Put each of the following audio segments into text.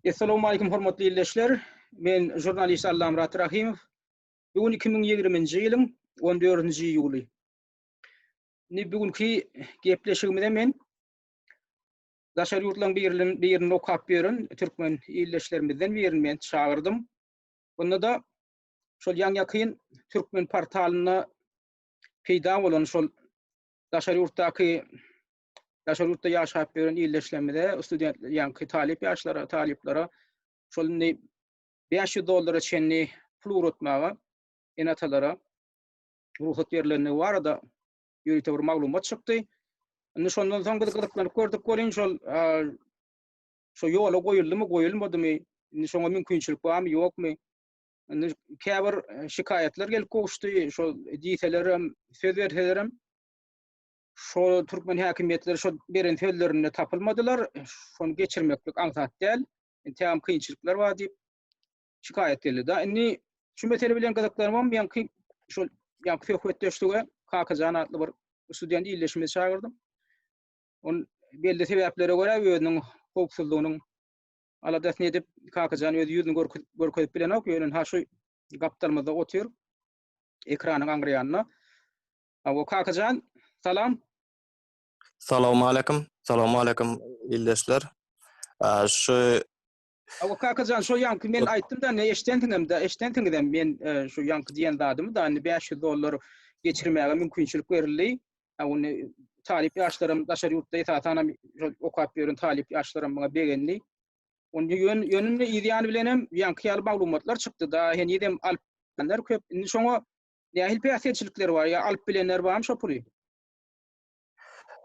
Essalawmaleýkim hormatly ildeşler. Men žurnalist Allamyrat Rahymow. Bu gün 2020-nji ýylyň 14-nji iýuly. Indi bu günki gepleşigimize men daşary ýurtlaryň birinin birini okap ýören türkmen ildeşlerimizden birini men çagyrdym. Bunda-da şol ýaň-ýakyn türkmen portalynda peýda bolan şol daşary ýurtdaky daşary ýurtda ýaşap ýören ildeşlerimize, student, ýaňky talyp ýaşlara, talyplara şol indi 500 dollara çenli pul ugratmaga ene-atalara rugsat berilendigi barada ýörite bir maglumat çykdy. Indi şondan soň biz gyzyklanyp gördük welin şol şo ýola goýuldymy, goýulmadymy, indi şoňa mümkinçilik barmy, ýokmy? Indi käbir şikaýatlar gelip gowuşdy, şol diýselerem, söz berselerem, şol türkmen häkimiýetleri şol beren sözlerinde tapylmadylar, şony geçirmeklik aňsat däl, entägem kynçylyklar bar diýip şikaýat geldi. Da indi şu mesele bilen gyzyklanybam ýaňky şol ýaňky söhbetdeşlige Kakajan atly bir student ildeşimizi çagyrdym. Ol belli sebäplere görä özüniň howpsuzlygynyň aladasyny edip Kakajan öz ýüzüni görkezip, görkezip bilenok, ýöne ha şu gapdalymyzda otyr. Ekranyň aňry ýanynda. Hawa Kakajan, salam. Salowmaleýkim, salowmaleýkim ildeşler. Şu Hawa Kakajan, şo ýaňky men aýtdym-da, ne eşdensiňem-de, eşdensiňizem men e, şu ýaňky diýen zadymy da, indi 500 dollar geçirmäge mümkinçilik berildi. Ha, ony talyp ýaşlaram daşary ýurtda esasanam şol okap ýören talyp ýaşlaram muňa begendi. Ony ýön ýönünde yz ýany bilenem ýaňky ýaly maglumatlar çykdy da, henizem alyp bilenler köp. Indi şoňa nähili päsgelçilikler bar ýa alyp bilenler barmy şo puly?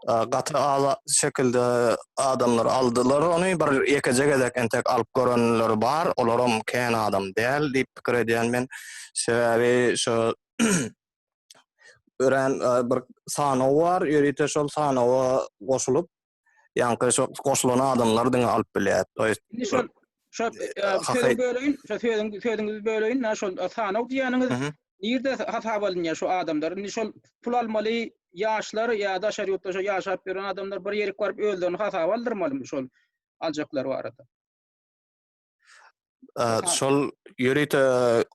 Gaty az şekilde adamlar aldylar ony. Bir ýekeje gezek entek alyp görenleri bar. Olaram kän adam däl diýip pikir edýän men. Sebäbi şo örän bir sanaw bar, ýörite şol sanawa goşulyp, ýaňky şo goşulan adamlar diňe alyp bilýär. To ýest Indi şol şo sözüň böleýin, şo sözüň sözüňizi böleýin, na şol sanaw diýýäniňiz nirde hasaba alynýar şo adamlar? Indi şol pul almaly ýaşlar ýa daşary ýurtda şo ýaşap ýören adamlar bir ýerik baryp özlerini hasaba aldyrmalymy şol aljaklar barada? Şol ýörite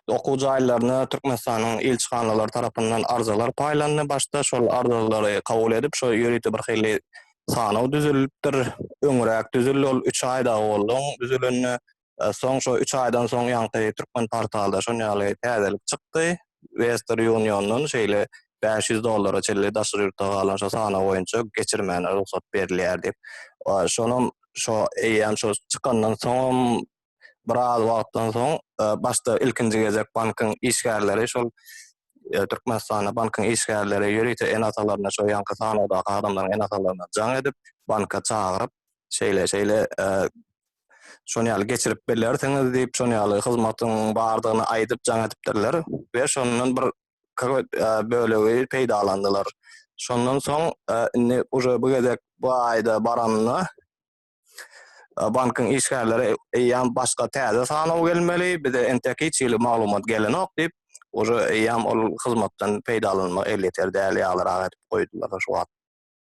okuw jaýlaryna Türkmenistanyň ilçihanalary tarapyndan arzalar paýlandy. Başda şol arzalary kabul edip, şo ýörite bir hili sanaw düzülipdir. Öňräk düzüldi, ol üç aý dagy boldy oň düzülenine. Soň şo üç aýdan soň ýaňky türkmen portalda şon ýaly täzelik çykdy. Western Uniondan şeýle 500 dollara çenli daşary ýurtda galan şo sanaw boýunça geçirmäne rugsat berilýär diýip. Şonam şo eýýäm şo çykandan soňam biraz wagtdan soň başda ilkinji gezek bankyň işgärleri şol Türkmenistanda bankyň işgärleri ýörite ene-atalaryna şo ýaňky sanawdaky adamlaryň ene-atalaryna jaň edip, banka çagyryp, şeýle-şeýle şon ýaly geçirip bilersiňiz diýip, şon ýaly hyzmatyň bardygyny aýdyp jaň edipdirler we şondan bir bölegi peýdalandylar. Şondan soň indi uje bu gezek bu aýda baranynda bankyň işgärleri eýýäm başga täze sanaw gelmeli, bize entek hiç hili maglumat gelenok diýip, uje eýýäm ol hyzmatdan peýdalanmak elýeter däl ýalyrak edip goýdular şu wagt.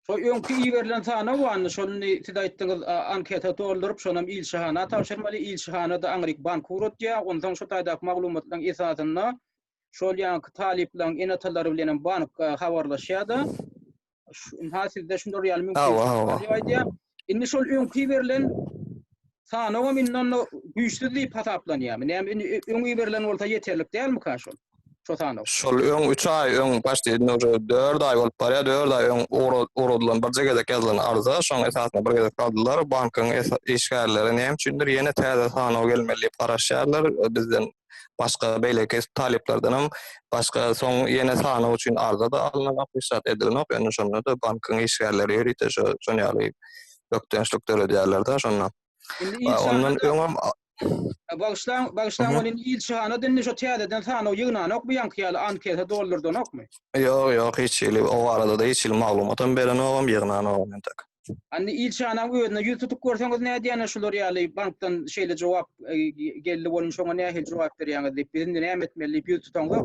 Şo öňki iberilen sanaw bardy, şony indi siz aýtdyňyz, anketa dolduryp, şonam ilçihana tabşyrmaly, ilçihana-da aňryk banka ugratýar, onsoň şo taýdaky maglumatlaryň esasynda şol ýaňky talyplaryň ene-atalary bilenem bank habarlaşýar-da, ynha sizde şular ýaly mümkinçilik bar diýip aýdýar. Indi şol öňki iberilen sanawam indi onda güýçsüz diýip hasaplanýarmy? Näme indi öň iberilen bolsa ýeterlik dälmika şol? Şo sanaw. Şol öň 3 aý öň başda indi uje 4 aý bolup barýar, 4 aý öň ugradylan birje gezek ýazylan arza, şoň esasynda bir gezek aldylar. Bankyň işgärleri näme üçindir ýene täze sanaw gelmeli diýip garaşýarlar. Bizden başga beýleki talyplardanam başga soň ýene sanaw üçin arza-da alynanok, hiç zat edilenok. Ýöne şonda-da bankyň işgärleri ýörite şo şon ýaly bökdençlik döredýärler-de şonda. Indi Ondan ilçihanada öňem bagyşlaň, bagyşlaň ol indi ilçihanada indi şo täzeden sanaw ýygnanok bu ýaňky ýaly anketa doldurdanokmy? Ýok, ýok, hiç hili o barada-da hiç hili maglumatam berenogam, ýygnanogam entek. Indi ilçihanaň özüne ýüz tutup görseňiz nädýänler şular ýaly bankdan şeýle jogap geldi welin şoňa nähili jogap berýäňiz diýip, biz indi näme etmeli diýip ýüz tutaňzok?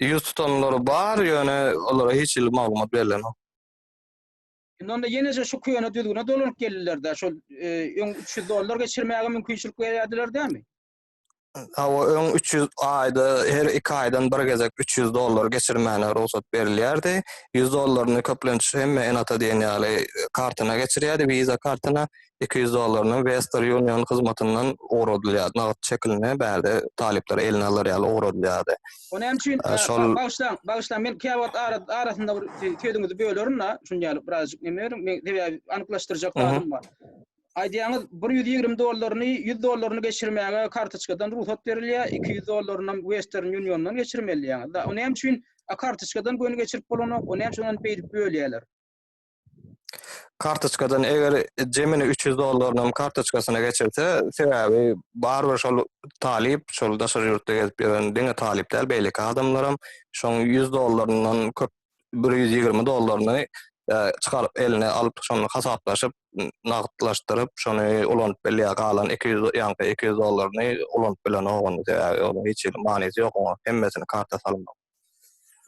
Ýüz tutanlary bar, ýöne olara hiç hili maglumat berlenok. Indi onda ýeneje şu köne düzgüne dolanyp geldiler-dä, şol öň 300 dollar geçirmäge mümkinçilik berýärdiler dämi? Hawa, öň 300 aýda her iki aýdan bir gezek 300 dollar geçirmäne rugsat berilýärdi. 100 dollaryny köplenç hemme ene-ata diýen ýaly kartyna geçirýärdi, Visa kartyna. 200 dollaryny Western Union hyzmatyndan ugradylýardy, nagt şekilinde bärde talyplar eline alar ýaly ugradylýardy. O näme üçin? Şol Bagyşlaň, bagyşlaň, men käwagt ara arasynda bir sözüňizi bölerin-de, şuny ýaly birazjyk neme beriň, men sebäbi anyklaşdyrjak zadym bar. Aýdýaňyz, 120 dollaryny, 100 dollaryny geçirmäge kartoçkadan rugsat berilýär, 200 dollarynam Western Uniondan geçirmeli diýýäňiz. O näme üçin a kartoçkadan göni geçirip bolanok, o näme üçin ony beýdip bölýärler? Kartoçkadan eger jemini 300 dollarynam kartoçkasyna geçirse, sebäbi barybir şol talyp, şol daşary ýurtda gezip ýören diňe talyp däl, beýleki adamlaram şoň 100 dollaryndan köp 120 dollaryny çykaryp eline alyp şony hasaplaşyp nagtlaşdyryp şony ulanyp bilýär galan 200 ýaňky 200 dollaryny ulanyp bilenok ony sebäbi onuň hiç hili manysy ýok oňa hemmesini karta salmak.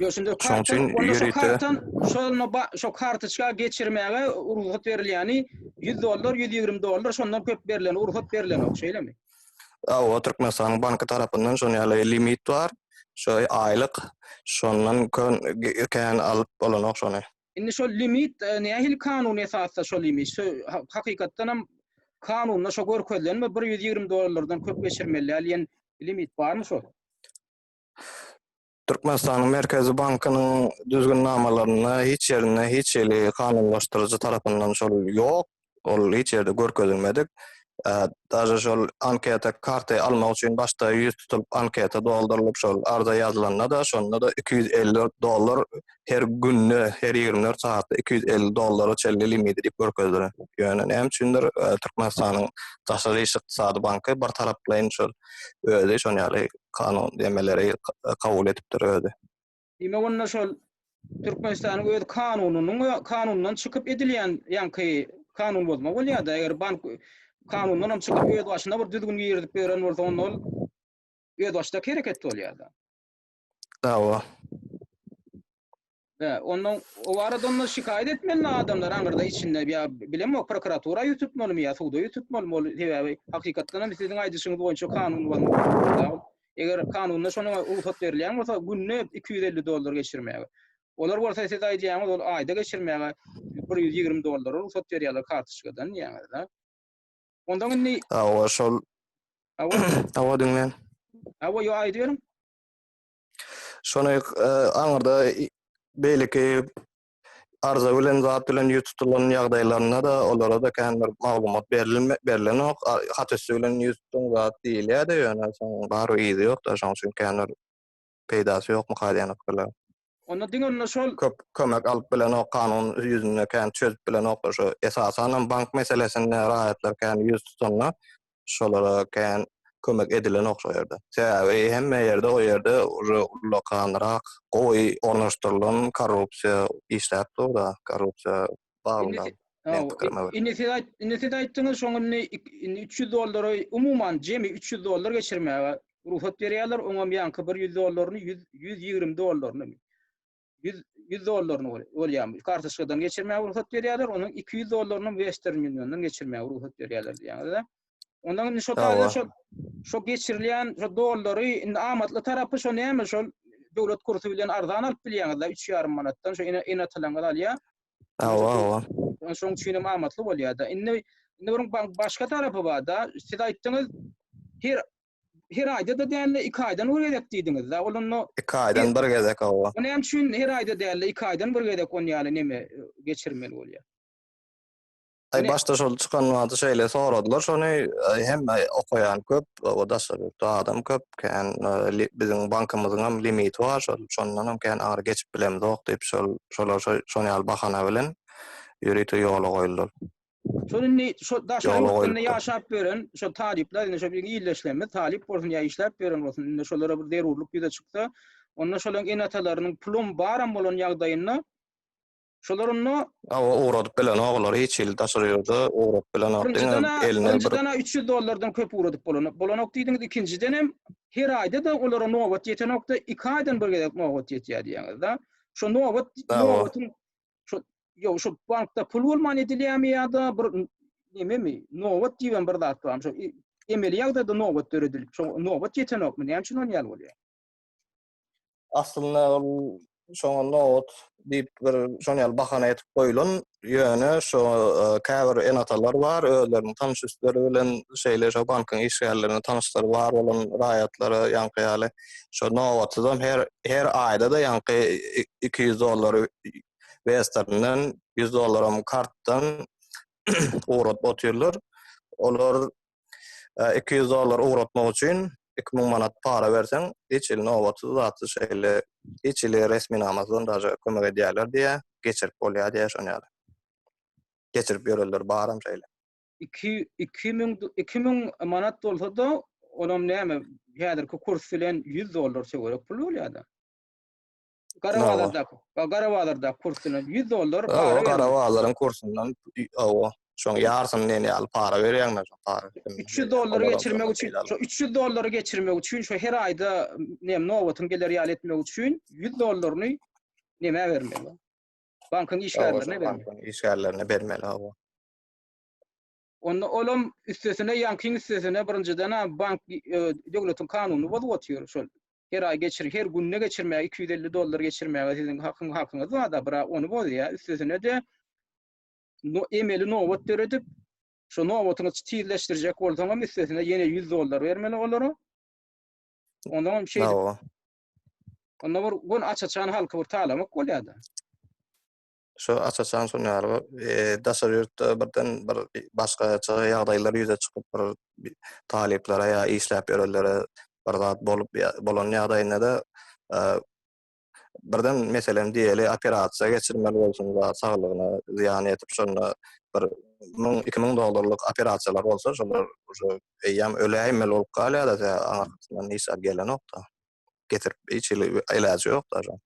Ýok şunda karta onda şo kartan şonda şo kartoçka geçirmäge rugsat berilýäni 100 dollar 120 dollar şondan köp berlen rugsat berlenok şeýlemi? Hawa, Türkmenistanyň banky tarapyndan şon ýaly limit bar. Şo aýlyk şondan kän alyp bolanok şony. Indi şol limit e, nähili kanun esasda şo limit? Şo hakykatdan hem kanunda şo görkezilenmi 120 dollardan köp geçirmeli däl diýen limit barmy şol? Türkmenistanyň Merkezi bankynyň düzgünnamalarynda hiç ýerinde hiç hili kanunlaşdyryjy tarapyndan şol ýok. Ol hiç ýerde görkezilmedik. Daže şol anketa karty almak üçin başda ýüz tutulyp anketa doldurylyp şol arza ýazylanda-da şonda-da 250 dollar her günde her 24 sagatda 250 dollara çenli limiti diýip görkezilen. Ýöne näme üçindir Türkmenistanyň Daşary iş ykdysady banky bir taraplaýyn şol özi şon ýaly kanun demeleri kabul edipdir özi. Diýmek onda şol Türkmenistanyň öz kanunynyň kanundan çykyp edilýän ýaňky kanun bozma bolýar-da. Eger bank kanundan hem çykyp öz başyna bir düzgün girizip beren bolsa onda ol özbaşdak hereket bolýar-da. Hawa. He, ondan o barada onda şikaýat etmeli adamlar aňyrda içinde ýa bilemok prokuratura ýüz tutmalymy ýa suda ýüz tutmalymy ol sebäbi hakykatdan hem siziň aýdyşyňyz boýunça kanun bozma. Eger kanunda şonuň rugsat berilýän bolsa günde 250 dollar geçirmäge. Olar bolsa siz aýdýaňyz ol aýda geçirmäge 120 dollara rugsat berýärler kartoçkadan diýýäňiz-de. Ondan indi Hawa şol Hawa. Hawa diňleýän. Hawa ýo aýdyberiň. Şony aňyrda beýleki arza bilen zat bilen ýüz tutulan ýagdaýlarynda-da olara-da kän bir maglumat berlenok. Hat üsti bilen ýüz tutuň zat diýilýär-de, ýöne soň barybir yzy ýok-da, şonuň üçin kän bir peýdasy ýokmuka diýen pikirler. Onda diňe onda şol köp kömek alyp bilenok, kanun ýüzünde kän çözüp bilenoklar. Şu esasanam bank meselesinde raýatlar kän ýüz tutanda şolara kän kömek edilenok şo ýerde. Sebäbi hemme ýerde o ýerde uje ullakanrak gowy ornaşdyrylan korrupsiýa işläp dur-da, korrupsiýa bagly. Indi siz aýt, indi siz aýtdyňyz şoň indi indi 300 dollary umuman jemi 300 dollar geçirmäge rugsat berýärler, oňam ýaňky bir 100 dollaryny 100 120 dollaryny 100 100 dollaryny bolýarmy? Kartoçkadan geçirmäge rugsat berýärler, onuň 200 dollaryny Western Uniondan geçirmäge rugsat berýärler diýýäňiz-de. Ondan indi şo taýda şo şo geçirilýän şo dollary indi amatly tarapy şo näme şol döwlet kursy bilen arzan alyp bilýäňiz-de 3,5 manatdan şo ene ene-atalaňyz alýar. Hawa, hawa. Şoň üçin hem amatly bolýar-da. Indi indi bir başga tarapy bar-da. Siz aýtdyňyz her her aýda-da däl-de, iki aýdan bir gezek diýdiňiz-de. Ol onda Iki aýdan bir gezek, hawa. O näme üçin her aýda däl-de, iki aýdan bir gezek on ýaly neme geçirmeli bolýar? Aý başda şol çykan wagty şeýle soradylar şony hemme okaýan köp, o daşary ýurtda adam köp, kän biziň bankymyzyň hem limiti bar şol şondan hem kän aňry geçip bilemzok diýip şol şolar şol ýaly bahana bilen ýörite ýola goýuldy. Şol indi şo daşary ýurtda ýaşap ýören şo talyplar indi şo biziň ildeşlerimiz talyp bolsun ýa işläp ýören bolsun indi şolara bir zerurlyk ýüze çyksa onda şolaryň ene-atalarynyň pulum baram bolan ýagdaýynda Şolar onda Hawa ugradyp bilenok olar hiç hili daşary ýurda ugradyp bilenok diňe eline bir Birinjiden-ä 300 dollardan köp ugradyp bolanok bolanok diýdiňiz ikinjidenem her aýda-da olara nobat ýetenokda iki aýdan bir gezek nobat ýetýär diýýäňiz-da. Şo nobat nobatyň şo. Ýok, şu bankda pul bolman edilýärmi ýa-da bir nememi, nobat diýibem bir zat barmy? Şo emeli ýagdaýda nobat döredilip, şo nobat ýetenokmy? Näme üçin on ýaly bolýar? Aslynda ol şoňa nobat diýip bir şon ýaly bahana etip goýlan, ýöne şo e, käbir ene-atalar bar, özleriniň tanyş üstleri bilen şeýle şo bankyň işgärlerine tanyşlary bar bolan raýatlara ýaňky ýaly şo nobatsyzam her her aýda-da ýaňky 200 dollary Westernden 100 dollaram kartdan ugradyp otyrlar. Olar 200 e, dollar ugratmak üçin 2000 manat para berseň, hiç hili nobatsyz zatsyz şeýle hiç hili resminamasyzam daže kömek edýärler diýä, geçirip bolýar diýä şon ýaly. Geçirip ýörenler baram şeýle. 2 2000 2000 manat bolsa-da, olam näme, häzirki kurs bilen 100 dollar töwerek pul bolýar-da. Gara bazardaky, gara bazardaky kursundan 100 dollar para bermeli. Gara bazaryň kursundan, hawa, şoň ýarsyny diýen ýaly para berýäň şo para. 300 dollary geçirmek üçin, şo 300 dollary geçirmek üçin, şo her aýda nem nobatyň geler ýaly etmek üçin 100 dollaryny nämä bermeli? Bankyň işgärlerine bermeli. Bankyň işgärlerine bermeli, hawa. Onda olam üstesine ýaňkyň üstesine birinjiden-ä bank e, döwletiň kanunyny bozup otyr şol. Her aý geçir, her günde geçirmäge 250 dollar geçirmäge siziň hakyň hakyňyz bar-da, bira ony bozýar. Üstesine-de no, emeli nobat döredip, şo nobatyňy tizleşdirjek bolsaňam üstesine ýene 100 dollar bermeli olara. Ondan şeýdip. Onda bir gün aç-açan halky bir talamak bolýar-da. Şo aç-açan şon ýaly daşary ýurtda birden bir başgaça ýagdaýlar ýüze çykyp bir talyplara ýa işläp ýörenlere bir zat bolup bolan ýagdaýynda-da birden meselem diýeli operasiýa geçirmeli bolsun zat saglygyna zyýan ýetip şonda bir 1000 2000 dollarlyk operasiýalar bolsa şolar uje eýýäm öläýmeli bolup galýar-da aňyrsyndan hiç zat gelenok-da. Getirip hiç hili ilajy ýok-da şoň.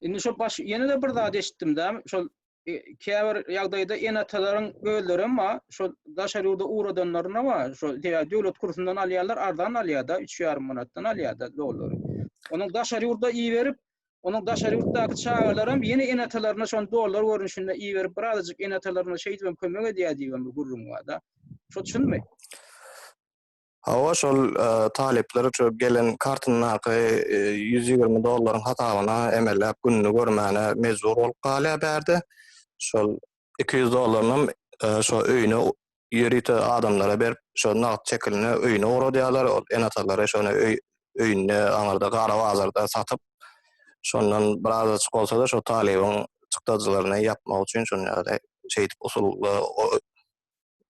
Indi şo baş ýene-de bir zat eşitdim-de, şol e, käbir ýagdaýda ene-atalaryň özlerem bar, şol daşary ýurda ugradanlaryna bar, şol sebäbi döwlet kursundan alýarlar, arzan alýar-da, 3,5 manatdan alýar-da dollary. Onuň daşary ýurda iberip, onuň daşary ýurtdaky çagalaram ýene ene-atalaryna şony dollar görnüşinde iberip, birazajyk ene-atalaryna şeýdibem kömek edýär diýibem bir gürrüň bar-da. Şo çynmy? Hawa, şol talyplar şu gelen kartyndaky 120 dollaryň hasabyna emelläp gününi görmäne mejbur bolup galýar bärde. Şol 200 dollarynam şo öýüne ýörite adamlara berip, şo nagt şekilinde öýüne ugradýarlar. Ol ene-atalary şony öý öýünde aňyrda gara bazarda satyp, şondan birazajyk bolsa-da şo talybyň çykdajylaryny ýapmak üçin şony şeýdip usul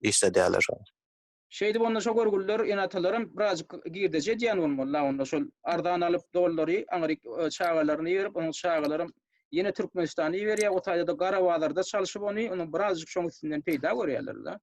işledýärler şony. Şeýdip onda şo görgüliler ene-atalaram birazjyk girdeji edýän bolmaly-la onda şol arzan alyp dollary aňryk çagalaryna iberip onuň çagalaram ýene Türkmenistana iberýär o taýda-da gara bazarda çalşyp ony onuň birazjyk şoň üstünden peýda görýärler-la.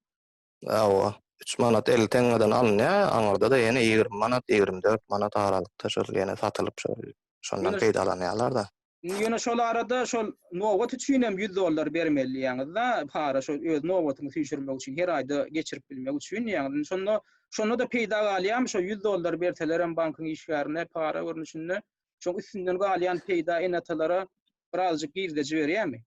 Hawa, üç manat 50 teňňeden alynýar, aňyrda-da ýene 20 manat, 24 manat aralykda şol ýene satylyp şol şondan peýdalanýarlar-da. Indi ýöne şol arada şol nobat üçin hem 100 dollar bermeli diýýäňiz-da, para şol öz nobatyňy süýşürmek üçin, her aýda geçirip bilmek üçin diýýäňiz. Indi şonda şonda-da peýda galýarmy şo 100 dollar berselerem bankyň işgärine para görnüşinde, şoň üstünden galýan peýda ene-atalara birazjyk girdeji berýärmi?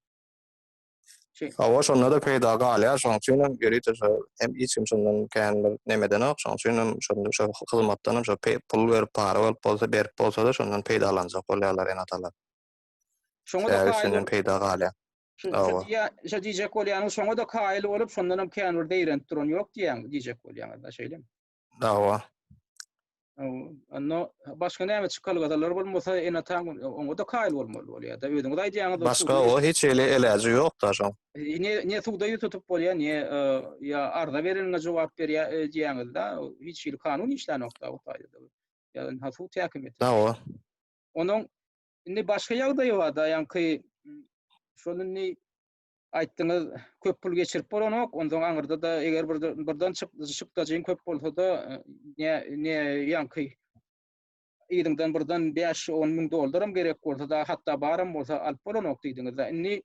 Şeý. Hawa, şonda-da peýda galýar, şonuň üçin hem ýörite şo hem hiç kim şondan kän bir neme edenok, şonuň üçin hem şonda şo hyzmatdan hem şo pul berip, para berip bolsa, berip bolsa-da şondan peýdalanjak bolýarlar ene-atalar. Şoňa-da kaýyl üstünden peýda galýar. Şu şu diýýä, şo diýjek bolýanyň şoňa-da kaýyl bolup, şondan hem kän bir zeýrenip duran ýok diýýäň, diýjek bolýaňyz-da, şeýlemi? Hawa. Onda başga näme çykalgalar bolmasa ene-ataň oňa-da kaýyl bolmaly bolýar-da. Özüňiz aýdýaňyz. Başga o hiç hili eläji ýok-da şoň. Ne ne suwda ýüz tutup bolýar, ne ýa arza bereniňe jogap berýär diýýäňiz-de. Hiç hili kanun işlänok-da o taýda. Ýa sud häkimiýeti. Hawa. Onuň indi başga ýagdaýy bar-da, ýaňky şol indi aýtdyňyz, köp pul geçirip bolanok, onsoň aňyrda-da eger bir birden çykdajyň köp bolsa-da, ne ne ýaňky yzyňdan birden 5-10 müň dollaram gerek bolsa-da, hatda baram bolsa alyp bolanok diýdiňiz-de. Indi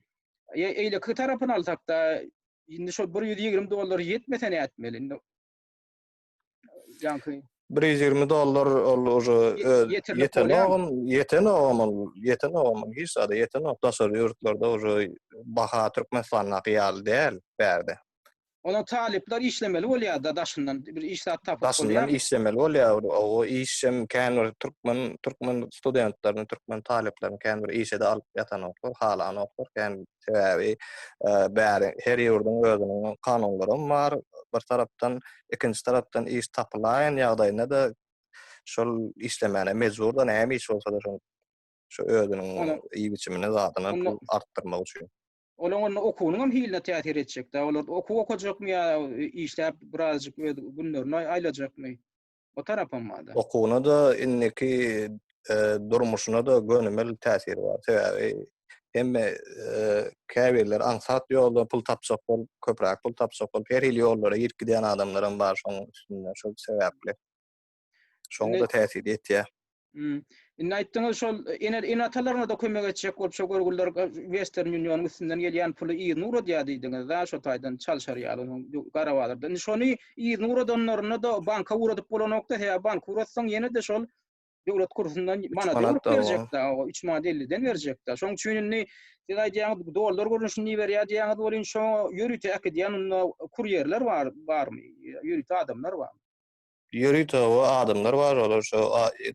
eýleki tarapyny alsak-da, indi şol 120 dollar ýetmese nätmeli? Indi ýaňky. 120 dollar ol uje öz ýetenogam, ýetenogam ol, ýetenogam ol hiç zada ýetenok. Daşary ýurtlarda uje baha Türkmenistandaky ýaly däl bärde. Onuň talyplar işlemeli bolýar-da daşyndan bir iş zat tapyp bolýar. Daşyndan işlemeli bolýar. O işem kän bir türkmen türkmen studentlerini, türkmen talyplaryny kän bir işe-de alyp ýatanoklar, halanoklar kän. Sebäbi bäri her ýurduň özüniň kanunlaram bar bir tarapdan, ikinji tarapdan iş tapylaýan ýagdaýynda-da şol işlemäne mejbur-da näme iş bolsa-da şol şu özüniň iýip-içimini zadyny pul artdyrmak üçin. Olaň onda okuwynyň hem hiline täsir etjek-dä. Olar okuw okajakmy ýa işläp birazjyk öz günlerini aýlajakmy? O tarapam bar-da. Okuwyna-da indiki durmuşyna-da gönümel täsiri bar. Sebäbi hemme käbirleri aňsat ýoldan pul tapjak bolup, köpräk pul tapjak bolup her hili ýollara girip gidýän adamlaram bar şonuň üstünde, şol sebäpli. Şoňa-da täsiri ýetýär. Indi aýtdyňyz şol ene ene-atalaryna-da kömek etjek bolup şo görgüliler Western Unionyň üstünden gelýän puly yzyna ugradýar diýdiňiz-dä şo taýdan çalşar ýaly onuň gara bazarda. Indi şony yzyna ugradanlarynda-da banka ugradyp bolanok-da, sebäbi banka ugratsaň ýene-de şol döwlet kursundan manada urup berjek-dä, üç manat elliden berjek-dä. Şonuň üçin indi siz aýdýaňyz dollar görnüşinde iberýär diýýäňiz welin şoňa ýörite äkidýän onda kurýerler bar barmy? Ýörite adamlar barmy? Ýörite o adamlar bar, olar şo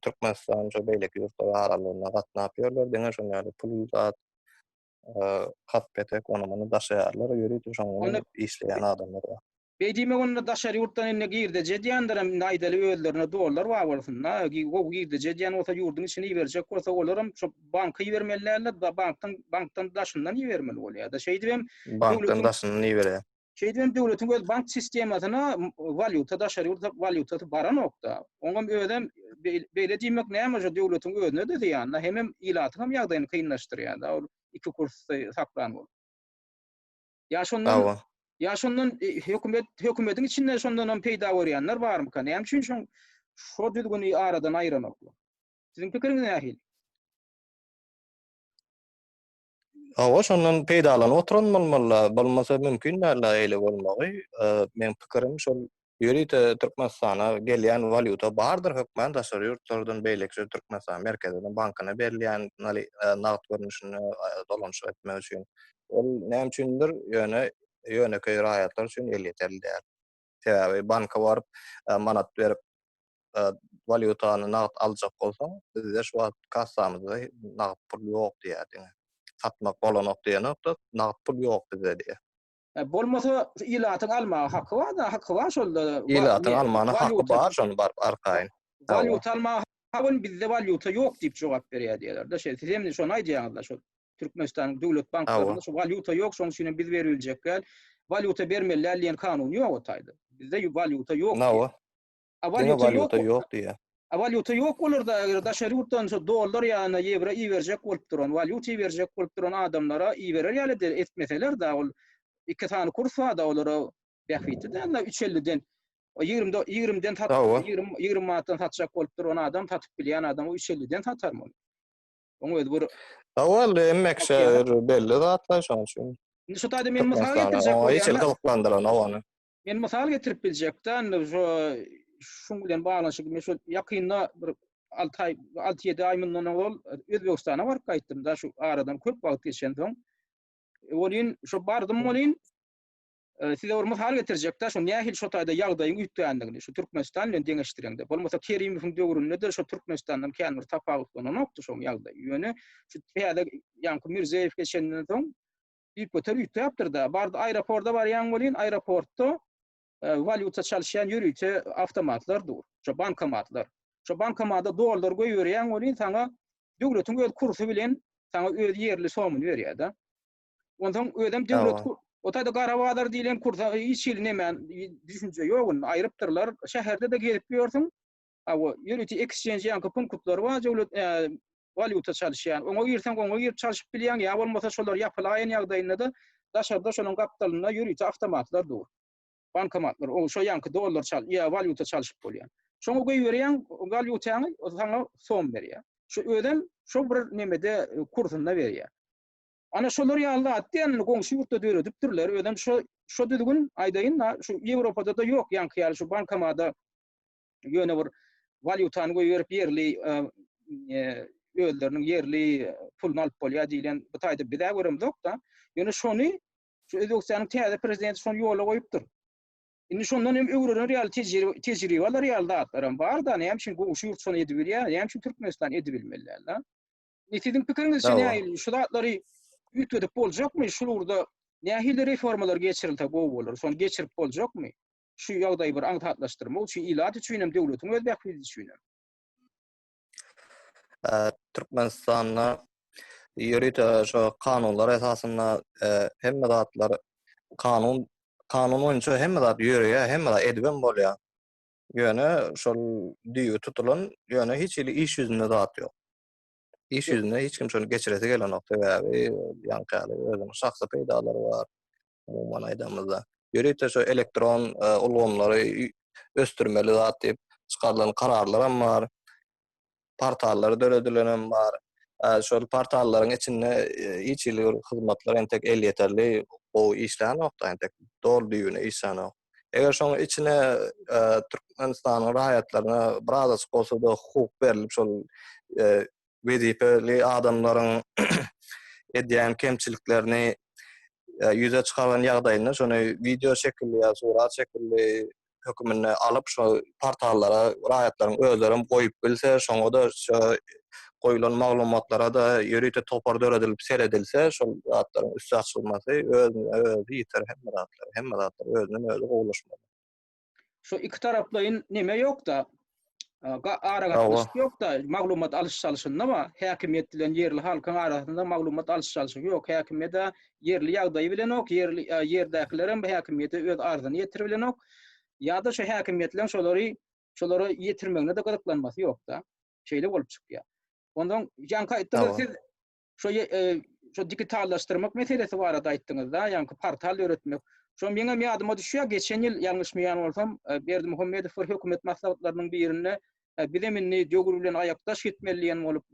Türkmenistan, şo beýleki ýurtlar aralygynda gatnap ýörler, diňe şoň ýaly pul zat, hat-petek ony-muny daşaýarlar, ýörite şoň bilen işleýän adamlar bar. Beý diýmek onda daşary ýurtdan indi girdeji edýänlerem indi aýdaly özlerine dollar bar bolsun-da, gowy girdeji edýän bolsa ýurduň içine iberjek bolsa olaram şo banka ibermeli däldir, bankdan bankdan daşyndan ibermeli bolýar-da. Şeýdibem Bankdan daşyndan iberýär. Şeýdibem döwletiň öz bank sistemasyna walýuta, daşary ýurt walýutasy baranok-da. Oňam özem beýle diýmek näme şo döwletiň özüne-de zyýan-da, hemem ilatyň hem ýagdaýyny kynlaşdyrýar-da ol iki kursy saklan bolup. Ýa şondan ýa şondan e, hökümet hökümetiň içinde şondan hem peýda görýänler barmyka? Näme üçin şoň şo düzgüni aradan aýyranoklar? Siziň pikiriňiz nähili? Hawa, şondan peýdalanyp oturan bolmaly-la. Bolmasa mümkin däl-le eýle bolmagy. Meň pikirim şol ýörite Türkmenistana gelýän walýuta bardyr hökmän daşary ýurtlardan beýleki şu Türkmenistan Merkezi bankyna berilýän nagt görnüşinde dolanyşyk etmek üçin. Ol näme üçindir, ýöne ýönekeý raýatlar üçin elýeterli däl. Sebäbi banka baryp manat berip walýutany nagt aljak bolsaň, bizde şu wagt kassamyzda nagt pul ýok diýýär diňe. Satmak bolanok diýenok-da, nagt pul ýok bizde diýýär. Bolmasa ilatyň almaga haky bar-da, haky bar şolda. Ilatyň almana haky bar şony baryp arkaýyn. Walýuta almaga haky bar, bizde walýuta ýok diýip jogap berýär diýýärler-de. Şeýle siz hem şony aýdýaňyz-da şol. Türkmenistanyň döwlet banklarynda şu walýuta ýok, şonuň üçin hem biz beribiljek däl. Walýuta bermeli däl diýen kanun ýok o taýda. Bizde walýuta ýok. Nawa. A walýuta ýok. Ýok diýýär. A walýuta ýok bolarda eger daşary ýurtdan şu dollar ýa-da ýewro iberjek bolup duran, walýuta iberjek bolup duran adamlara iberer ýaly de etmeseler da ol iki sany kurs bar-da olara bähbitli däl-de 3.50-den 20 20-den sat 20 20 manatdan satjak bolup duran adam satyp bilýän adam o 3.50-den satarmy ony? Oň özi bir Hawa, hemme kişä belli zatlar şonuň üçin. Indi şu taýda men mysal getirjek bolýan. Hiç gyzyklandyranok ony. Men mysal getirip biljek-de, indi şu şuň bilen baglanyşykly men şu ýakynda bir 6 aý, 6-7 aý mundan ozal Özbegistana baryp gaýtdym-da, şu aradan köp wagt geçensoň. Welin şu bardym welin Size bir mysal getirjek-de, şu nähili şo taýda ýagdaýyň üýtgändigini, şu Türkmenistan bilen deňeşdireňde. Bolmasa Kerimowyň döwründe-de şo Türkmenistandan kän bir tapawutlananokdy şoň ýagdaýy. Ýöne şu täze ýaňky Mirziýoýew geçenden soň düýpgöter üýtgäpdir-de. Bardy aeroporta barýaň welin, aeroportda walýuta çalyşýan ýörite awtomatlar dur. Şo bankomatlar. Şo bankomata dollar goýberýäň welin, saňa döwletiň öz kursy bilen saňa öz ýerli somyny berýär-de. Onsoň özem döwlet o taýda gara bazar diýlen kursa hiç hili neme düşünje ýok indi aýrypdyrlar. Şäherde-de gezip ýörsüň. Hawa, ýörite exchange ýaňky punktlar bar, döwlet e, walýuta çalyşýan. Oňa girseň, oňa girip çalşyp bilýäň, ýa bolmasa şolar ýapylaýan ýagdaýynda-da daşarda şonuň gapdalynda ýörite awtomatlar dur. Bankomatlar, o şo ýaňky dollar çal, ýa walýuta çalşyp bolýan. Şoňa goýberýäň walýutaňy, o saňa som berýär. Şu özem şo bir nemede e, kursunda berýär. Ana şolar ýaly zat diýenini goňşy ýurtda döredipdirler. Özem şo şo düzgün aýdaýyn-da, şu Ýewropada-da ýok ýaňky ýaly şu bankomada. Ýöne bir walýutany goýberip ýerli özleriniň ýerli puluny alyp bolýar diýlen bu taýda biz-ä göremzok-da. Ýöne şony şu Özbegistanyň täze prezidenti şony ýola goýupdyr. Indi şondan hem öwrener ýaly tejribe tejribe alar ýaly zatlar hem bar-da, näme üçin goňşy ýurt şony edibilýär, näme üçin Türkmenistan edibilmeli däl-de? Indi siziň pikiriňizçe nähili şu zatlary üýtgedip boljakmy? Şu ugurda nähili reformalar geçirilse gowy bolar? Şony geçirip boljakmy? Şu ýagdaýy bir aňsatlaşdyrmak üçin ilat üçin hem döwletiň öz bähbidi üçin hem. Türkmenistanda ýörite şo kanunlar esasynda hemme zatlar kanun kanun boýunça hemme zat ýöreýär, hemme zat edibem bolýar. Ýöne şol düýbi tutulan, ýöne hiç hili iş ýüzünde zat ýok. Iş ýüzünde hiç kim şony geçiresi gelenok, sebäbi ýaňky ýaly özüniň şahsy peýdalary bar. Umuman aýdamyzda, ýörite şo elektron ulgamlary ösdürmeli zat diýip çykarylan kararlaram bar. Portallar döredilenem bar. Şol portallaryň içinde hiç hili bir hyzmatlar entek elýeterli gowy işlänok-da, entek doly düýbüne işlänok. Eger şoň içine Türkmenistanyň raýatlaryna birazajyk bolsa-da hukuk berlip, şol wezipeli adamlaryň edýän kemçiliklerini ýüze çykaran ýagdaýynda şony wideo şekilli ýa surat şekilli höküminde alyp şo portallara raýatlaryň özlerem goýup bilse, şoňa-da şo goýulan maglumatlara-da ýörite topar döredilip seredilse, şol zatlaryň üsti açylmasy özüne özi ýeter hemme zatlar, hemme zatlar özünden özi gowulaşmaly. Şu iki taraplaýyn neme ýok-da, aragatnaşyk ýok-da, maglumat alyş-çalşynda bar, häkimiýet bilen ýerli halkyň arasynda maglumat alyş-çalşygy ýok. Häkimiýet-ä ýerli ýagdaýy bilenok, ýerli ýerdäkilerem häkimiýete öz arzyny ýetirip bilenok. Ýa-da şu häkimiýetleň şolary şolara ýetirmegine-de gyzyklanmasy ýok-da. Şeýle bolup çykýar. Ondan ýaňky aýtdyňyz siz Şo şo digitallaşdyrmak meselesi barada aýtdyňyz-da, ýaňky portal döretmek. Şo meňem ýadyma düşýär, geçen ýyl ýalňyşmaýan bolsam, Berdimuhamedow bir hökümet maslahatlarynyň birinde bizem indi döwür bilen aýakdaş gitmeli diýen bolup,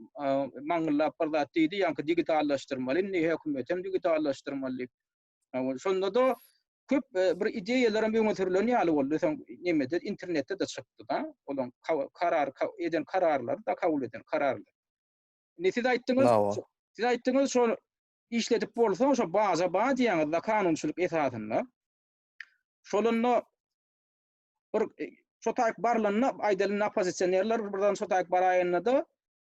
maňňyllap bir zat diýdi, ýaňky digitallaşdyrmaly indi, hökümetem digitallaşdyrmaly diýip. Şonda-da köp bir ideýalaram öňe sürlen ýaly boldy. Soň nemede internetde-de çykdy-da, olaň karar eden kararlary-da kabul eden kararlary. Indi siz aýtdyňyz, siz aýtdyňyz şol işledip bolsa, şo baza bar diýýäňiz-de kanunçylyk esasynda. Şolunda bir e, şo taýyk barlanda aýdalyň oppozisionerler birden şo taýyk baraýanda-da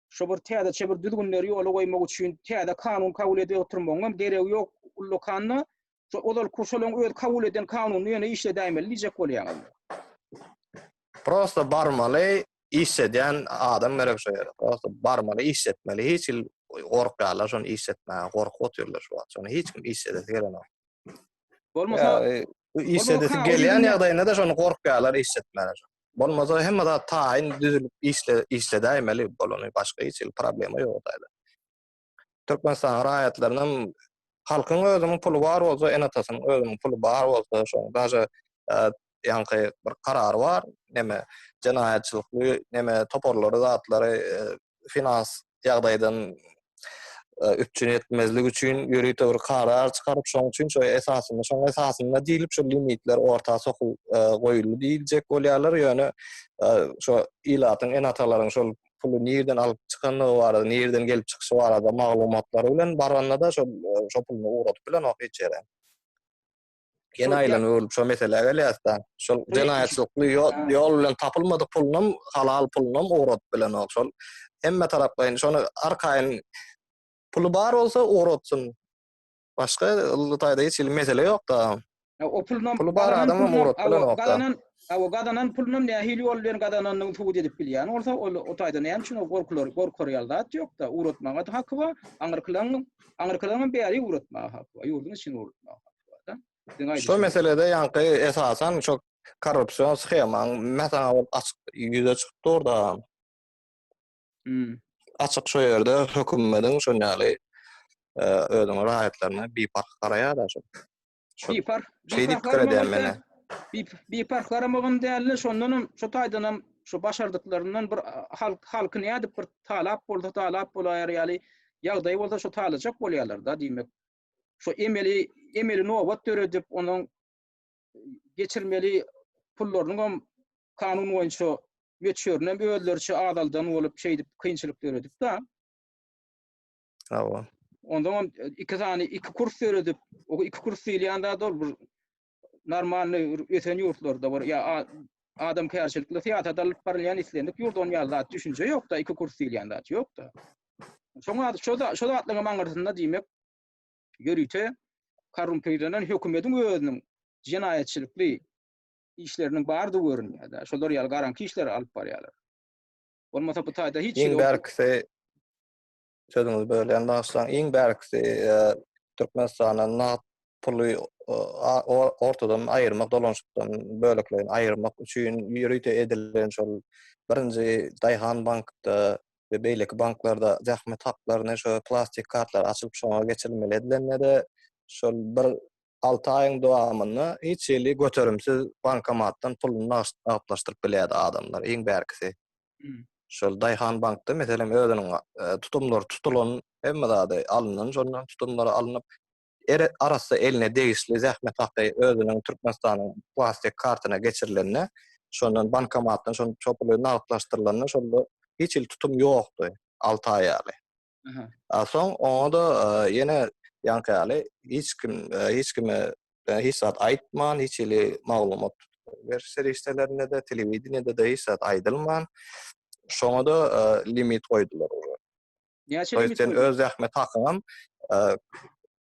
şo bir täzeçe bir düzgünleri ýola goýmak üçin täze kanun kabul edip oturmagyň hem geregi ýok ullakanda şo ozalky şolaň öz kabul eden kanunyny ýöne işledäýmeli diýjek bolýaňyz. Prosta barmaly, işledýän adam gerek şo ýere. Prosta barmaly, işletmeli. Hiç hili gorkýarlar şony işletmäge, gorkup otyrlar şu wagt. Şony hiç kim işledesi gelenok. Bolmasa işledesi gelýän ýagdaýynda-da şony gorkýarlar işletmäge. Bolmasa hemme zat taýyn düzülip işle işledäýmeli bolany başga hiç hili problema ýok o Türkmenistanyň raýatlarynyň halkyň özüniň puly bar bolsa, ene-atasynyň özüniň puly bar bolsa, şoň daže ýaňky bir karar bar, neme jenaýatçylykly neme toparlary zatlary finans ýagdaýdan üpjün etmezlik üçin ýörite bir karar çykaryp, şoň üçin şo esasynda, şoň esasynda diýlip şo limitler orta sokup goýuldy diýiljek bolýarlar, ýöne şo ilatyň ene-atalaryň şol puly nirden alyp çykandygy barada, nirden gelip çykyşy barada maglumatlary bilen baranda-da şol şo puluny ugradyp bilenok hiç ýere. Ýene aýlanyp öwrülip şo meselä gelýäs-de. Şol jenaýatçylykly ýol bilen tapylmadyk pulunam, halal pulunam ugradyp bilenok. Şol hemme taraplaýyn şony arkaýyn puly bar bolsa ugratsyn. Başga ylly taýda hiç hili mesele ýok-da. O pulunam Puly bar adamam ugradyp bilenok-da. Gazanan, o gazanan pulunam nähili ýol bilen gazananyny subut edip bilýän bolsa, ol o taýda näme üçin o gorkular, gorkar ýaly zat ýok-da. Ugratmaga-da haky bar, aňyrkylaryň, aňyrkylaryňam bäri ugratmaga haky bar, ýurduň içine ugratmaga haky bar-da. Siziň aýdyşyňyz. Şo meselede ýaňky esasan şo korrupsion shemaň mesaňa bolup açyk ýüze çykyp dur-da. Hmm. Açyk şo ýerde hökümediň şon ýaly e, özüniň raýatlaryna biparh garaýar-da şo. Biparh. Şeý diýip pikir edýän men. Biparh garamagam däldi, şondanam şo taýdanam şu başardyklaryndan bir halk halky nädip bir talap bolsa talap bolaýar ýaly ýagdaý bolsa şo talajak bolýarlar-da diýmek. Şo emeli emeli nobat döredip, onuň geçirmeli pullarynyňam kanun boýunça. möçberinem özleriçe azaldan bolup şeýdip kynçylyk döredip-de. Hawa. Ondan iki sany iki kurs döredip, o iki kurs diýilýän zat ol bir normalny ösen ýurtlarda bir ýa adamkärçilikli syýasat alyp barylýan islendik ýurt on ýaly zat düşünje ýok-da, iki kurs diýilýän zat ýok-da. Şoňa şo şo zatlaryň aňyrsynda diýmek ýörite korrumpirlenen hökümetiň özüniň jenaýatçylykly işleriniň bardygy görünýär-de. Şolar ýaly garaňky işleri alyp barýarlar. Bolmasa bu taýda hiç Iň bärkisi sözüňizi bölýän bagyşlaň. Iň bärkisi e, Türkmenistanda nagt puly ortadan aýyrmak, dolanyşykdan bölekleýin aýyrmak üçin ýörite edilen şol birinji Daýhan bankda we beýleki banklarda zähmet haklaryny şo plastik kartlar açylyp şoňa geçirilmeli edilende-de şol bir alty aýyň dowamynda hiç hili göterimsiz bankomatdan puluny nagtlaşdyryp bilýärdi adamlar, iň bärkisi. Şol Daýhan bankda meselem özüniň tutumlary tutulan, hemme zady alyndan şondan tutumlary alnyp, arassa eline degişli zähmet haky özüniň Türkmenistanyň plastik kartyna geçirilende, şondan bankomatdan şol şo puly nagtlaşdyrylanda şonda hiç hili tutum ýokdy alty aý ýaly. A soň oňa-da ýene ýaňky ýaly hiç kim hiç kime hiç zat aýtman, hiç hili maglumat beriş serişdelerinde-de, telewideniýede-de hiç zat aýdylman, şoňa-da limit goýdular. Näçe limit sen öz zähmet hakyňam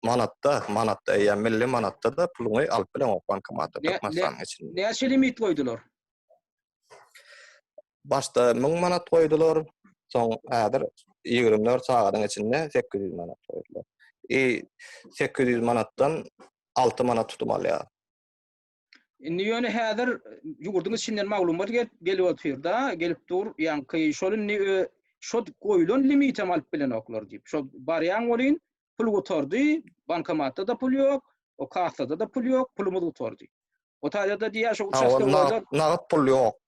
manatda, manatda eýýäm milli manatda-da puluňy alyp bileňok bankomatda Türkmenistanyň içinde. Näçe limit goýdular? Başda 1000 manat goýdular, soň häzir 24 sagadyň içinde 800 manat goýdular. I 800 manatdan 6 manat tutum alýar. Indi ýöne häzir ýurduň içinden maglumat gelip gelip otyr-da, gelip dur, ýaňky şol indi şo goýlan limitem alyp bilenoklar diýip. Şo barýaň welin pul gutardy, bankomatda-da pul ýok, o kassada-da pul ýok, pulumyz gutardy. O taýda-da diýýär şo uçastkowoýlar. Nagt pul ýok.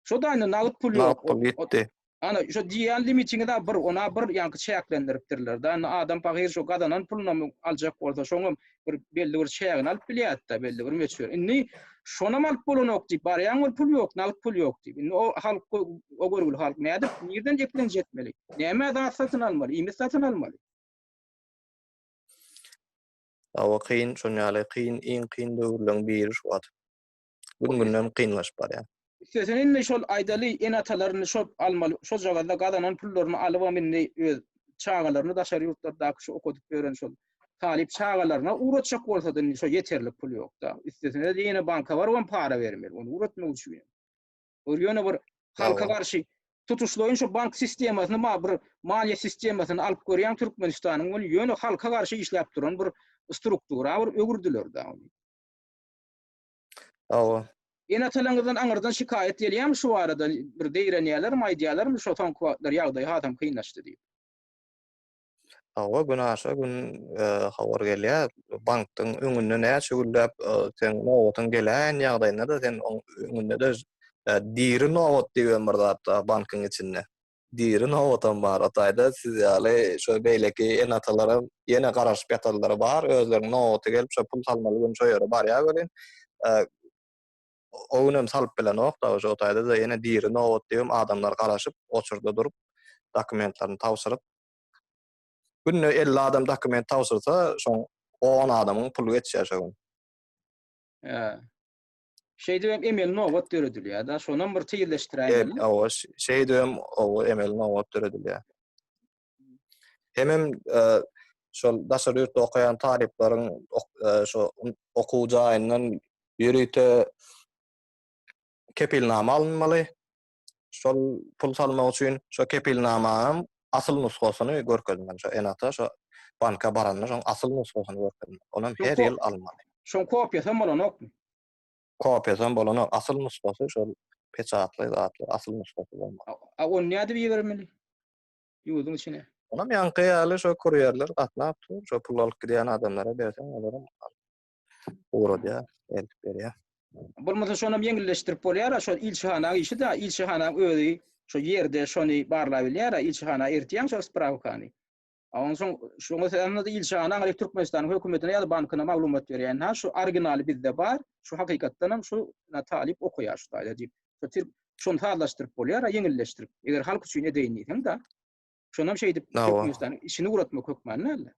Şo da indi nagt pul ýok. Nagt pul ýitdi. Ana, şo diýýän limitiňiz-ä bir, ona bir ýaňky çäklendiripdirler-de. Indi adam pahyr şo gazanan pulunam aljak bolsa, şoňam bir belli bir çägini alyp bilýärdi-de, belli bir möçber. Indi şonam alyp bolanok diýip, barýaň bir pul ýok, nagt pul ýok diýip. Indi o halk, o görgüli halk nädip, nirden eklenç etmeli? Nämä zat satyn almaly, iýmit satyn almaly? Hawa, kyn, şon ýaly kyn, iň kyn döwürleň biri şu wagt. Gün-günden kynlaşyp barýar. Üstesine indi şol aýdaly ene-atalaryny şol almaly, şojagazda gazanan pullaryny alybam indi öz çagalaryny daşary ýurtlardaky şu okadyp ýören şol talyp çagalaryna ugratjak bolsada indi şo ýeterlik pul ýok-da. Üstesine-de ýene banka barybam para bermeli ony ugratmak üçin. Ol ýöne bir halka garşy tutuşlaýyn şu bank sistemasyny ma bir maliýe sistemasyny alyp görýäň Türkmenistanyň ol ýöne halka garşy işläp duran bir struktura bir öwürdiler-de ony. Hawa. Ene-atalaryňyzdan aňyrdan şikaýat gelýärmi şu barada? Bir zeýrenýärlermi, aýdýarlarmy şo soňky wagtlar ýagdaý hasam kynlaşdy diýip? Hawa, günaşa gün habar gelýär. Bankdyň öňünde näçe günläp seň nobatyň geläýen ýagdaýynda-da sen oň öňünde-de diri nobat diýibem bir zat bar bankyň içinde. Diri nobatam bar o taýda siz ýaly şo beýleki ene-atalaram ýene garaşyp ýatanlary bar özleriniň nobaty gelip şo pul salmaly gün şo ýere barýar welin o günem salyp bilenok da şo taýda-da ýene diri nobat diýibem adamlar garaşyp oçurda durup dokumentlerini tabşyryp günde 50 adam dokument tabşyrsa şoň 10 adamyň puly geçýär şo gün. Hä. Şeýdibem emeli nobat döredilýär-de, şonam bir tizleşdiräýmeli. Hawa, şeýdibem oba emeli nobat döredilýär. Hemem şol daşary ýurtda okaýan talyplaryň şo okuw jaýyndan ýörite kepilnama alynmaly. Şol pul salmak üçin şo kepilnamanyň asyl nusgasyny görkezmeli. Şo ene-ata şo banka baranda şoň asyl nusgasyny görkezmeli. Onam her ýyl alynmaly. Şoň kopiýasam bolanokmy? Kopiýasam bolanok. Asyl nusgasy şol peçatly zatly asyl nusgasy bolmaly. A ony nädip ibermeli? Ýurduň içine. Onam ýaňky ýaly şo kurýerler gatnap dur. Şo pul alyp gidýän adamlara berseň olaram ugradýar, eltip berýär. Bolmasa şonam ýeňilleşdirip bolýar-a, şol ilçihanaň işi-dä, ilçihanaň özi şo ýerde şony barlap bilýär-a, ilçihana eltýäň şol sprawkany. A onsoň şoňa sebäpli-de ilçihana aňryk Türkmenistanyň hökümetine ýa-da bankyna maglumat berýär, ynha şu originaly bizde bar, şu hakykatdanam şu talyp okaýar şu taýda diýip. Şony sazlaşdyryp bolýar, ýeňilleşdirip. Eger halk üçin edeýin diýseň-de, şonam şeýdip Türkmenistanyň içini ugratmak hökman däl.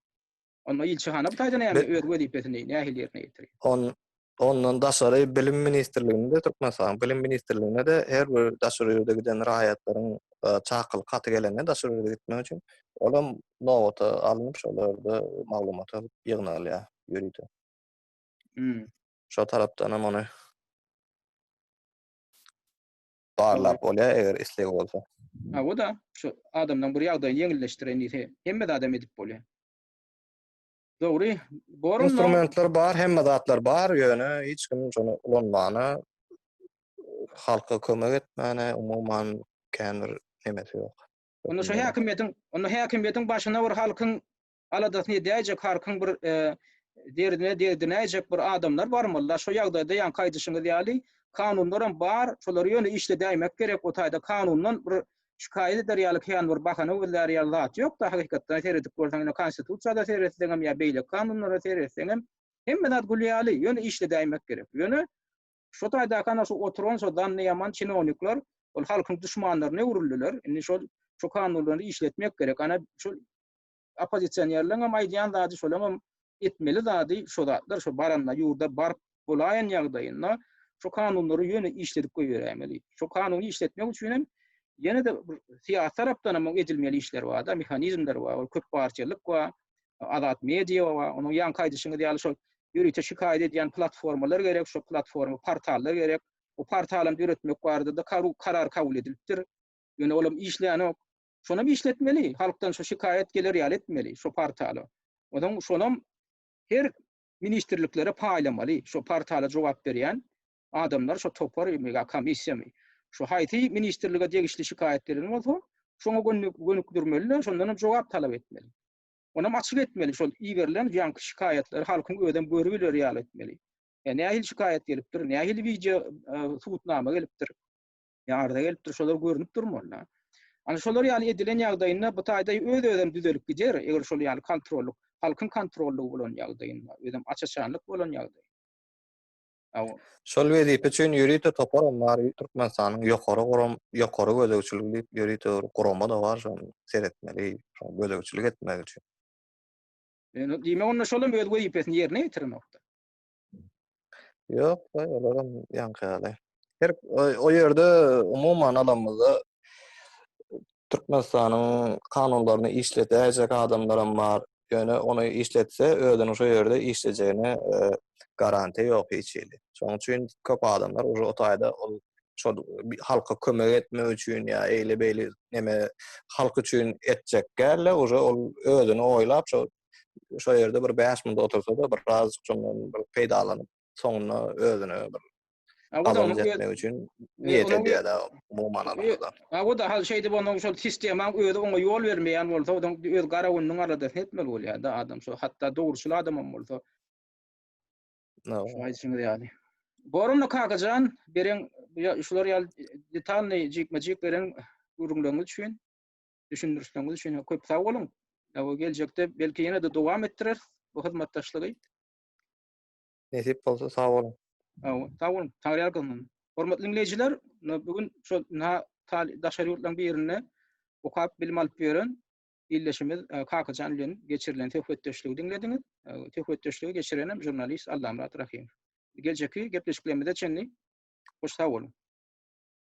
Onda ilçihana bu taýda näme öz wezipesini nähili ýerine ýetirýär? On ondan daşary Bilim ministrliginde Türkmenistanyň Bilim ministrligine-de her bir daşary ýurda giden raýatlaryň e, çakylyk haty gelende daşary ýurda gitmek üçin olam nobata alnyp şolarda maglumata ýygnalýar ýörite. Hmm. Şo tarapdan hem ony barlap bolýar eger islegi bolsa. Ha, o da şu adamdan bir ýagdaýyny ýeňilleşdiren diýse, hemme zadam edip bolýar. Dogry. Bor Instrumentler bar, hemme zatlar bar, ýöne hiç kim şony ulanmana, halka kömek etmäne umuman kän bir nemesi ýok. Onda şu häkimiýetiň, onda häkimiýetiň başyna bir halkyň aladasyny edäýjek, halkyň bir derdine derdinäýjek bir adamlar barmaly-da. Şo ýagdaýda ýaňky aýdyşyňyz ýaly kanunlaram bar, şolary ýöne işledäýmek gerek. O taýda kanundan bir şikaýat eder ýaly kän bir bahana gözlär ýaly zat ýok-da, hakykatdan seredip görseň, ine konstitusiýada seretseňem ýa beýleki kanunlara seretseňem hemme zat gül ýaly, ýöne işledäýmek gerek. Ýöne şo taýdaky ana şu oturan şo zanny ýaman çinownikler ol halkyň duşmanlaryna öwrüldiler. Indi şol şu kanunlary işletmek gerek. Ana şu oppozisionerleň hem aýdýan zady şolaň hem etmeli zady şo zatlar şo baranda ýurda baryp bolaýan ýagdaýynda şo kanunlary ýöne işledip goýberäýmeli. Şo kanuny işletmek üçin hem ýene-de bir syýasy tarapdan hem edilmeli işler bar-da, mehanizmler bar, ol köp partiýalyk bar, azat media bar, onuň ýaňky aýdyşyňyz ýaly şol ýörite şikaýat edýän platformalar gerek, şo platforma, portallar gerek. O portalam döretmek barada-da karar kabul edilipdir. Ýöne olam işlänok. Şonam işletmeli, halkdan şu şikaýat geler ýaly etmeli şu portala. Onsoň şonam her ministrliklere paýlamaly, şu portala jogap berýän adamlar, şu topar ýa komissiýamy. Şu haýsy ministrlige degişli şikaýat gelen bolsa, şoňa gönükdirmeli-de, şondan hem jogap talap etmeli. Onam açyk etmeli, şol iberilen ýaňky şikaýatlary halkyň özem görübiler ýaly etmeli. Ýa nähili şikaýat gelipdir, nähili wideo e, subutnama gelipdir. Ýa arza gelipdir, şolar görnüp durmaly. Ana şolar ýaly edilen ýagdaýynda bu taýda öz-özem düzelip gider, eger şol ýaly kontrollyk, halkyň kontrollygy bolan ýagdaýynda, özem aç-açanlyk bolan ýagdaý. Aw. Şol wezipe üçin ýörite topar hem bar, Türkmenistanyň ýokary guram, ýokary gözegçilik diýip ýörite bir gurama-da bar, şony seretmeli, şoňa gözegçilik etmek üçin. Diýmek onda şol hem öz wezipesini ýerine ýetirenokda. Ýok, olaram ýaňky ýaly. Her o ýerde umuman alamyzda Türkmenistanyň kanunlaryny işletäýjek adamlaram bar. Ýöne ony işletse, özüniň şo ýerde işlejegine e, garantiýa ýok hiç hili. Şonuň üçin köp adamlar uje o taýda ol şol halka kömek etmek üçin ýa eýle-beýle neme halk üçin etjek däl-de, uje ol özüni oýlap şo şo ýerde bir 5 minut otursa-da bir azajyk şondan bir peýdalanyp, soňunda özüne bir gazanç etmek üçin niýet edýär-de umuman alanda. Ha, o da hal şeýdip onuň şol sistemaň özi oňa ýol bermeýän bolsa, onuň öz gara gününiň aladasyny etmeli bolýar-da adam şo hatda dogruçyl adamam bolsa. Şu aýdyşyňyz ýaly. Bor onda Kakajan, beren şular ýaly detalnyý jikme-jik beren gürrüňleriňiz üçin. Düşündirişleriňiz üçin köp sag boluň. Ýa geljekde belki ýene-de dowam etdireris bu hyzmatdaşlygy. Nesip bolsa sag boluň. Sag boluň. Taňryýalkasyn. Hormatly diňleýjiler, bu gün şol na daşary ýurtlaryň birinde okap bilim alyp ýören ildeşimiz e, Kakajan bilen geçirilen söhbetdeşligi diňlediňiz. E, söhbetdeşligi geçirenem žurnalist Allamyrat Rahymow. Geljekki gepleşiklerimize çenli hoş sag boluň.